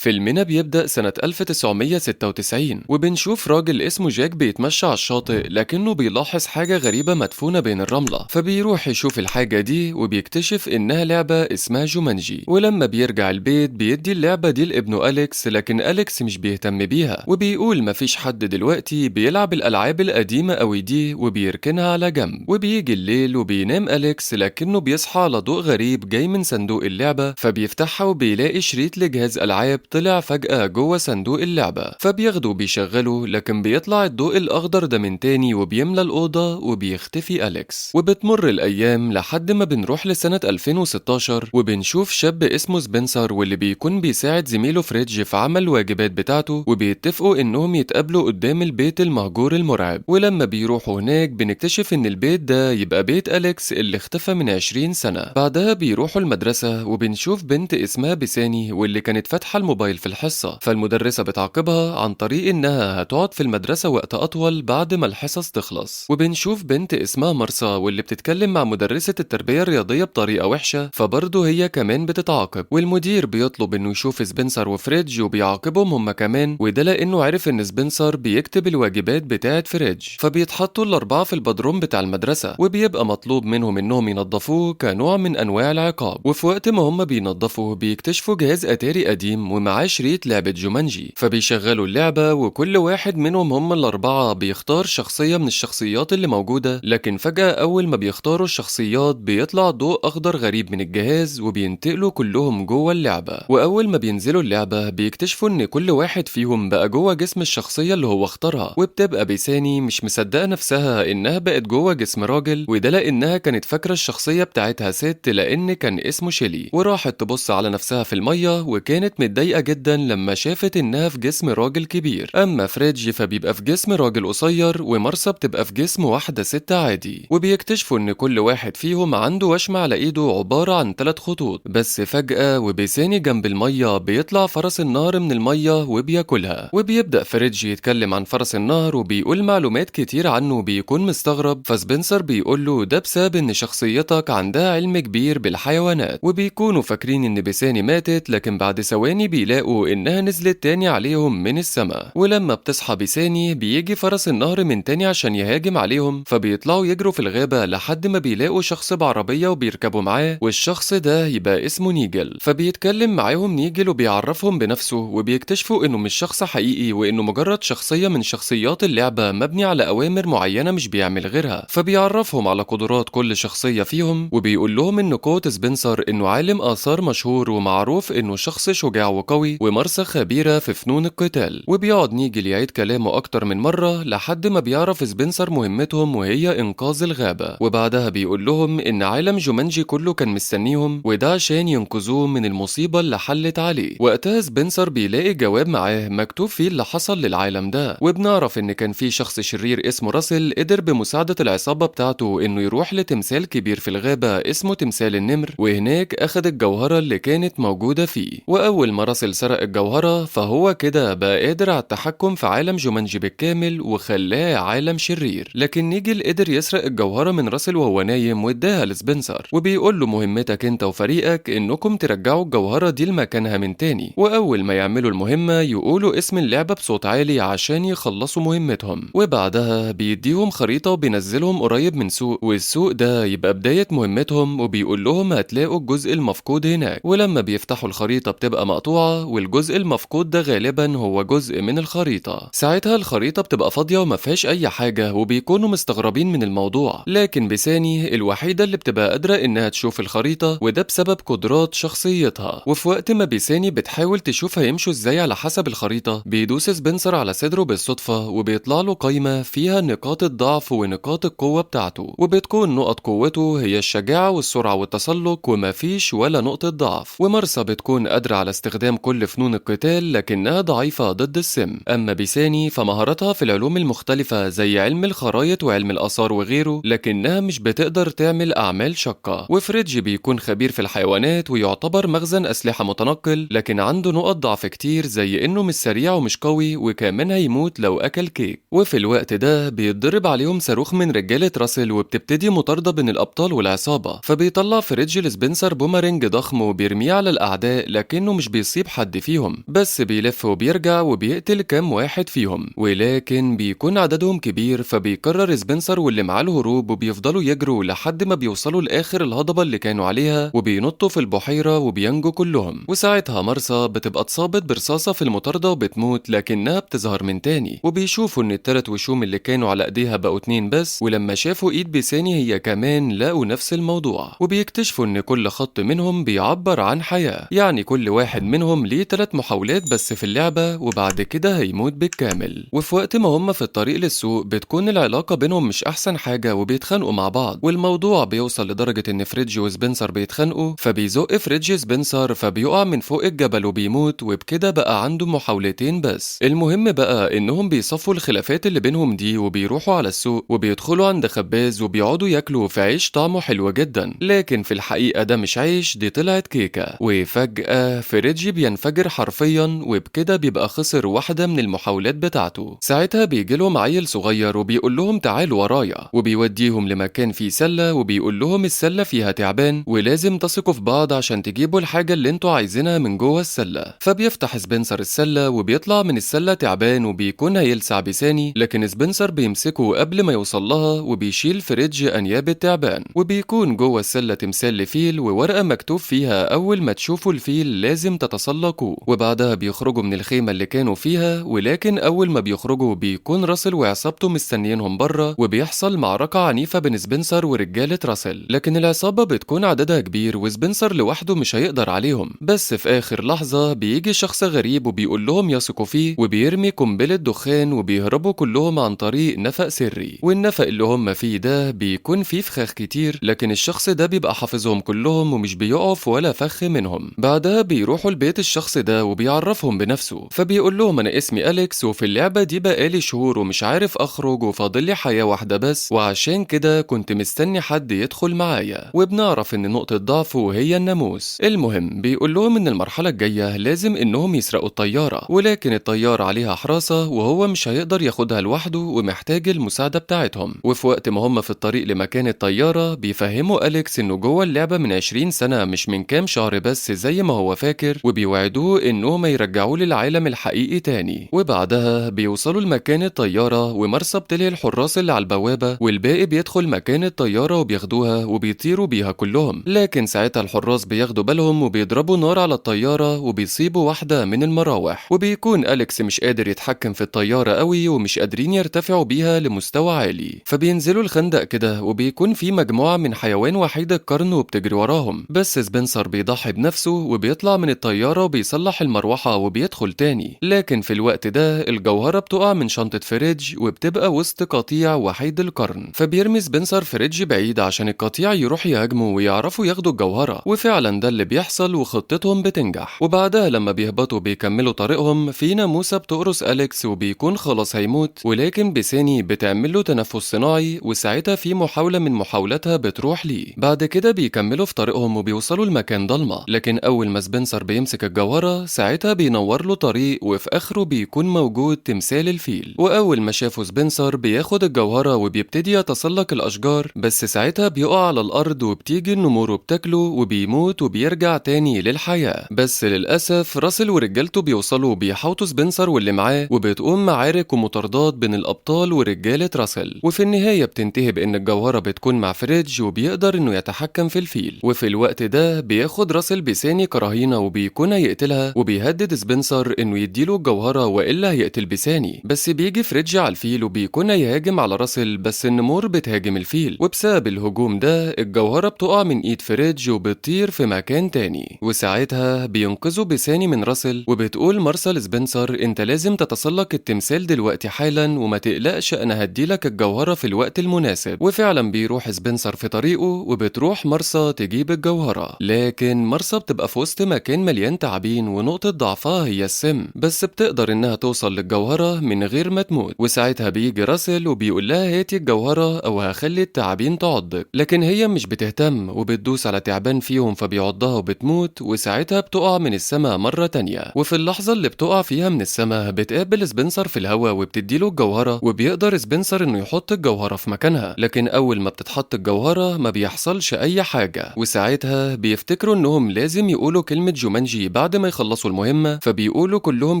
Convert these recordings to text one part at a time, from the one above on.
فيلمنا بيبدأ سنة 1996، وبنشوف راجل اسمه جاك بيتمشى على الشاطئ، لكنه بيلاحظ حاجة غريبة مدفونة بين الرملة، فبيروح يشوف الحاجة دي وبيكتشف إنها لعبة اسمها جومانجي. ولما بيرجع البيت بيدي اللعبة دي لابنه أليكس، لكن أليكس مش بيهتم بيها وبيقول مفيش حد دلوقتي بيلعب الألعاب القديمة أوي دي، وبيركنها على جنب. وبيجي الليل وبينام أليكس، لكنه بيصحى على ضوء غريب جاي من صندوق اللعبة، فبيفتحها وبيلاقي شريط لجهاز ألعاب طلع فجأة جوه صندوق اللعبة، فبياخده وبيشغله، لكن بيطلع الضوء الأخضر ده من تاني وبيملى الأوضة وبيختفي أليكس. وبتمر الأيام لحد ما بنروح لسنة 2016، وبنشوف شاب اسمه سبنسر واللي بيكون بيساعد زميله فريدج في عمل الواجبات بتاعته، وبيتفقوا إنهم يتقابلوا قدام البيت المهجور المرعب. ولما بيروحوا هناك بنكتشف إن البيت ده يبقى بيت أليكس اللي اختفى من 20 سنة. بعدها بيروحوا المدرسة وبنشوف بنت اسمها بيساني واللي كانت فاتحة الموبايل في الحصة، فالمدرسة بتعاقبها عن طريق إنها هتقعد في المدرسة وقت أطول بعد ما الحصص تخلص. وبنشوف بنت اسمها مرسى واللي بتتكلم مع مدرسة التربية الرياضية بطريقة وحشة، فبرضه هي كمان بتتعاقب. والمدير بيطلب إنه يشوف سبنسر وفريدج وبيعاقبهم هما كمان، وده لأنه عرف إن سبنسر بيكتب الواجبات بتاعة فريدج. فبيتحطوا الأربعة في البدروم بتاع المدرسة، وبيبقى مطلوب منهم إنهم ينظفوه كنوع من أنواع العقاب. وفي وقت ما هما بينظفوه بيكتشفوا جهاز أتاري قديم ومعاه شريط لعبة جومانجي، فبيشغلوا اللعبة وكل واحد منهم هم الأربعة بيختار شخصية من الشخصيات اللي موجودة، لكن فجأة أول ما بيختاروا الشخصيات بيطلع ضوء أخضر غريب من الجهاز وبينتقلوا كلهم جوه اللعبة. وأول ما بينزلوا اللعبة بيكتشفوا إن كل واحد فيهم بقى جوه جسم الشخصية اللي هو اختارها، وبتبقى بيساني مش مصدقة نفسها إنها بقت جوه جسم راجل، وده لأنها كانت فاكرة الشخصية بتاعتها ست لأن كان اسمه شيلي. وراحت تبص على نفسها في المية وكانت متضايقة جدا لما شافت إنها في جسم راجل كبير. أما فريدج فبيبقى في جسم راجل قصير، ومارسا بتبقى في جسم واحدة ست عادي. وبيكتشفوا إن كل واحد فيهم عنده وشم على إيده عبارة عن 3 خطوط. بس فجأة وبيساني جنب المية بيطلع فرس النهر من المية وبياكلها. وبيبدأ فريدج يتكلم عن فرس النهر وبيقول معلومات كتير عنه وبيكون مستغرب، فسبنسر بيقول له ده بسبب إن شخصيتك عندها علم كبير بالحيوانات. وبيكونوا فاكرين إن بيساني ماتت، لكن بعد ثواني بيلاقوا إنها نزلت تاني عليهم من السماء. ولما بتصحى بيساني بيجي فرس النهر من تاني عشان يهاجم عليهم، فبيطلعوا يجروا في الغابة لحد ما بيلاقوا شخص بعربية وبيركبوا معاه، والشخص ده يبقى اسمه نيجل. فبيتكلم معاهم نيجل وبيعرفهم بنفسه، وبيكتشفوا إنه مش شخص حقيقي وإنه مجرد شخصية من شخصيات اللعبة مبني على أوامر معينة مش بيعمل غيرها. فبيعرفهم على قدرات كل شخصية فيهم، وبيقول لهم إن قوة سبنسر إنه عالم آثار مشهور ومعروف إنه شخص شجاع وقوي، ومارسا خبيرة في فنون القتال. وبيقعد نيجل يعيد كلامه أكتر من مرة لحد ما بيعرف سبنسر مهمتهم وهي إنقاذ الغابة. وبعدها بيقول لهم إن عالم جومانجي كله كان مستنيهم، وده عشان ينقذوه من المصيبة اللي حلت عليه. وقتها سبنسر بيلاقي جواب معاه مكتوب فيه اللي حصل للعالم ده، وبنعرف إن كان في شخص شرير اسمه راسل قدر بمساعدة العصابة بتاعته إنه يروح لتمثال كبير في الغابة اسمه تمثال النمر، وهناك أخد الجوهرة اللي كانت موجودة فيه. وأول ما راسل سرق الجوهرة فهو كده بقى قادر على التحكم في عالم جومانجي بالكامل وخلاه عالم شرير. لكن نيجل قدر يسرق الجوهرة من راسل وهو نايم واداها لسبنسر، وبيقول له مهمتك انت وفريقك انكم ترجعوا الجوهرة دي لمكانها من تاني، واول ما يعملوا المهمة يقولوا اسم اللعبة بصوت عالي عشان يخلصوا مهمتهم. وبعدها بيديهم خريطة وبينزلهم قريب من سوق، والسوق ده يبقى بداية مهمتهم، وبيقول لهم هتلاقوا الجزء المفقود هناك. ولما بيفتحوا الخريطة بتبقى مقطوعة، والجزء المفقود ده غالبا هو جزء من الخريطة. ساعتها الخريطة بتبقى فاضية وما فيهاش أي حاجة، وبيكونوا مستغربين من الموضوع. لكن بيساني الوحيدة اللي بتبقى قادرة إنها تشوف الخريطة، وده بسبب قدرات شخصيتها. وفي وقت ما بيساني بتحاول تشوف هيمشوا ازاي على حسب الخريطة، بيدوس سبنسر على صدره بالصدفة وبيطلع له قايمة فيها نقاط الضعف ونقاط القوة بتاعته، وبتكون نقط قوته هي الشجاعة والسرعة والتسلق، ومفيش ولا نقطة ضعف. ومارسا بتكون قادرة على استخدام كل فنون القتال لكنها ضعيفة ضد السم. أما بيساني فمهارتها في العلوم المختلفة زي علم الخرايط وعلم الآثار وغيره، لكنها مش بتقدر تعمل أعمال شاقة. وفريدج بيكون خبير في الحيوانات ويعتبر مخزن أسلحة متنقل، لكن عنده نقط ضعف كتير زي إنه مش سريع ومش قوي، وكمان هيموت لو أكل كيك. وفي الوقت ده بيتضرب عليهم صاروخ من رجالة راسل، وبتبتدي مطاردة بين الأبطال والعصابة. فبيطلع فريدج لسبنسر بومرنج ضخم وبيرميه على الأعداء، لكنه مش بيصيب حد فيهم، بس بيلف وبيرجع وبيقتل كام واحد فيهم، ولكن بيكون عددهم كبير، فبيقرر سبنسر واللي معاه الهروب وبيفضلوا يجروا لحد ما بيوصلوا لاخر الهضبه اللي كانوا عليها وبينطوا في البحيرة وبينجوا كلهم. وساعتها مارسا بتبقى اتصابت برصاصه في المطارده وبتموت، لكنها بتظهر من تاني، وبيشوفوا ان التلات وشوم اللي كانوا على ايديها بقوا 2 بس، ولما شافوا ايد بيساني هي كمان لقوا نفس الموضوع، وبيكتشفوا ان كل خط منهم بيعبر عن حياة، يعني كل واحد منهم ليه 3 محاولات بس في اللعبة وبعد كده هيموت بالكامل. وفي وقت ما هم في الطريق للسوق بتكون العلاقة بينهم مش احسن حاجة وبيتخانقوا مع بعض، والموضوع بيوصل لدرجة ان فريدج وسبنسر بيتخانقوا، فبيزق فريدج سبنسر فبيقع من فوق الجبل وبيموت، وبكده بقى عنده محاولتين بس. المهم بقى انهم بيصفوا الخلافات اللي بينهم دي وبيروحوا على السوق وبيدخلوا عند خباز وبيقعدوا ياكلوا في عيش طعمه حلو جدا، لكن في الحقيقة ده مش عيش، دي طلعت كيكة. وفجأة فريدج بينفجر حرفيا، وبكده بيبقى خسر واحدة من المحاولات بتاعته. ساعتها بيجي لهم عيل صغير وبيقول لهم تعالوا ورايا، وبيوديهم لمكان فيه سلة وبيقول لهم السلة فيها تعبان ولازم تثقوا في بعض عشان تجيبوا الحاجة اللي انتوا عايزينها من جوه السلة. فبيفتح سبنسر السلة وبيطلع من السلة تعبان وبيكون هيلسع بيساني، لكن سبنسر بيمسكه قبل ما يوصل لها وبيشيل فريدج انياب التعبان، وبيكون جوه السلة تمثال لفيل وورقة مكتوب فيها اول ما تشوفوا الفيل لازم تتسلقوه. وبعدها بيخرجوا من الخيمة اللي كانوا فيها، ولكن اول ما بيخرجوا بيكون راسل وعصابته مستنيينهم بره، وبيحصل معركة عنيفة بين سبنسر ورجالة راسل، لكن العصابة بتكون عددها كبير وسبنسر لوحده مش هيقدر عليهم. بس في اخر لحظة بيجي شخص غريب وبيقول لهم يثقوا فيه، وبيرمي قنبلة دخان وبيهربوا كلهم عن طريق نفق سري، والنفق اللي هم فيه ده بيكون فيه فخاخ كتير، لكن الشخص ده بيبقى حافظهم كلهم ومش بيقف ولا فخ منهم. بعدها بيروحوا لبيت الشخص ده وبيعرفهم بنفسه، فبيقول لهم انا اسمي أليكس وفي اللعبة دي بقالي شهور ومش عارف اخرج وفاضل لي حياة واحدة بس، وعشان كده كنت مستني حد يدخل معايا. وبنعرف ان نقطة ضعفه هي الناموس. المهم بيقول لهم ان المرحلة الجاية لازم انهم يسرقوا الطيارة، ولكن الطيارة عليها حراسة وهو مش هيقدر ياخدها لوحده ومحتاج المساعدة بتاعتهم. وفي وقت ما هم في الطريق لمكان الطيارة بيفهموا أليكس انه جوه اللعبة من 20 سنة مش من كام شهر بس زي ما هو فاكر، وبيوعدوه انهم يرجعوه للعالم الحقيقي تاني. وبعدها بيوصلوا لمكان الطيارة ومرسى بتلهي الحراس اللي على البوابة، والباقي بيدخل مكان الطيارة وبياخدوها وبيطيروا بيها كلهم، لكن ساعتها الحراس بياخدوا بالهم وبيضربوا نار على الطيارة وبيصيبوا واحدة من المراوح، وبيكون أليكس مش قادر يتحكم في الطيارة قوي ومش قادرين يرتفعوا بيها لمستوى عالي، فبينزلوا الخندق كده وبيكون في مجموعة من حيوان وحيد القرن وبتجري وراهم، بس سبنسر بيضحي بنفسه وبيطلع من الطيارة وبيصلح المروحة وبيدخل تاني، لكن في الوقت ده الجوهرة بتقع من شنطة فريدج وبتبقى وسط قطيع وحيد القرن، فبيرمي سبنسر فريدج بعيد عشان القطيع يروح يهاجمه ويعرفوا ياخدوا الجوهرة، وفعلا ده اللي بيحصل وخطتهم بتنجح. وبعدها لما بيهبطوا بيكملوا طريقهم، في ناموسة بتقرص أليكس وبيكون خلاص هيموت، ولكن بيساني بتعمل له تنفس صناعي وساعتها في محاولة من محاولاتها بتروح ليه. بعد كده بيكملوا في طريقهم وبيوصلوا لمكان ضلمة، لكن أول ما سبنسر بيمسك الجوهرة ساعتها بينور له طريق، وفي آخره بيكون موجود تمثال الفيل. وأول ما شافه سبنسر بياخد الجوهرة وبيبتدي يتسلق الأشجار، بس ساعتها بيقع على الأرض وبتيجي النمور وبتاكله وبيموت وبيرجع تاني للحياة. بس للأسف راسل ورجالته بيوصلوا وبيحاوطوا سبنسر واللي معاه، وبتقوم معارك ومطاردات بين الأبطال ورجالة راسل، وفي النهاية بتنتهي بإن الجوهرة بتكون مع فريدج وبيقدر إنه يتحكم في الفيل. وفي الوقت ده بياخد راسل بيساني كرهينة وبيكون هيقتلها، وبيهدد سبنسر إنه يديله الجوهرة وإلا هيقتل بيساني، بس بيجي فريدج على الفيل وبيكون هيهاجم على راسل، بس النمور بتهاجم الفيل، وبسبب الهجوم ده الجوهرة بتقع من إيد فريدج وبتطير في مكان تاني، وساعتها بينقذوا بيساني من راسل، وبتقول مارسا لسبنسر انت لازم تتسلق التمثال دلوقتي حالا وما تقلقش انا هديلك الجوهرة في الوقت المناسب. وفعلا بيروح سبنسر في طريقه وبتروح مارسا تجيب الجوهرة، لكن مارسا بتبقى في وسط مكان مليان تعابين ونقطة ضعفها هي السم، بس بتقدر انها توصل للجوهرة من غير ما تموت. وساعتها بيجي راسل وبيقول لها هاتي الجوهرة او هخلي التعابين تعضك، لكن هي مش بتهتم وبتدوس على تعبان فيهم فبيعضها وبتموت، وساعتها بتقع من السماء مرة تانية. وفي اللحظة اللي بتقع فيها من السماء بتقابل سبنسر في الهواء وبتديله الجوهرة، وبيقدر سبنسر انه يحط الجوهرة في مكانها، لكن اول ما بتتحط الجوهرة ما بيحصلش اي حاجة. وساعتها بيفتكروا انهم لازم يقولوا كلمة جومانجي بعد بعد ما يخلصوا المهمة، فبيقولوا كلهم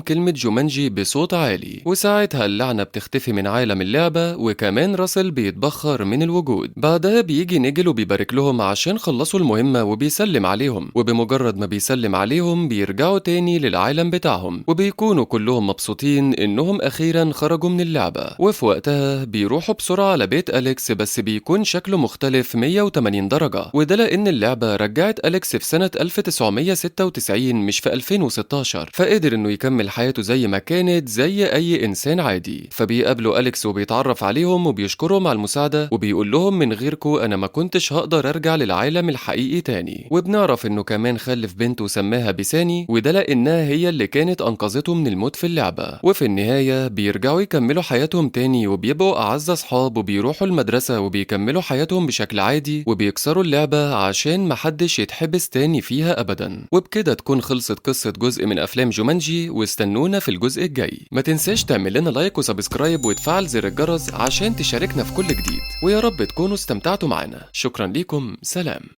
كلمة جومانجي بصوت عالي، وساعتها اللعنة بتختفي من عالم اللعبة، وكمان راسل بيتبخر من الوجود. بعدها بيجي نيجل وبيبارك لهم عشان خلصوا المهمة وبيسلم عليهم، وبمجرد ما بيسلم عليهم بيرجعوا تاني للعالم بتاعهم، وبيكونوا كلهم مبسوطين انهم اخيرا خرجوا من اللعبة. وفي وقتها بيروحوا بسرعة على بيت أليكس، بس بيكون شكله مختلف 180 درجة، وده لأن اللعبة رجعت أليكس في سنة 1996 مش في 2016، فقدر انه يكمل حياته زي ما كانت زي اي انسان عادي. فبيقابلوا أليكس وبيتعرف عليهم وبيشكرهم على المساعدة، وبيقول لهم من غيركو انا ما كنتش هقدر ارجع للعالم الحقيقي تاني. وبنعرف انه كمان خلف بنت وسماها بيساني، وده لانها هي اللي كانت انقذته من الموت في اللعبة. وفي النهاية بيرجعوا يكملوا حياتهم تاني وبيبقوا اعز اصحاب، وبيروحوا المدرسة وبيكملوا حياتهم بشكل عادي، وبيكسروا اللعبة عشان محدش يتحبس تاني فيها ابدا. وبكده تكون خلصت قصة جزء من افلام جومانجي، واستنونا في الجزء الجاي. ما تنساش تعمل لنا like و subscribe وتفعل زر الجرس عشان تشاركنا في كل جديد، ويا رب تكونوا استمتعتوا معنا. شكرا لكم، سلام.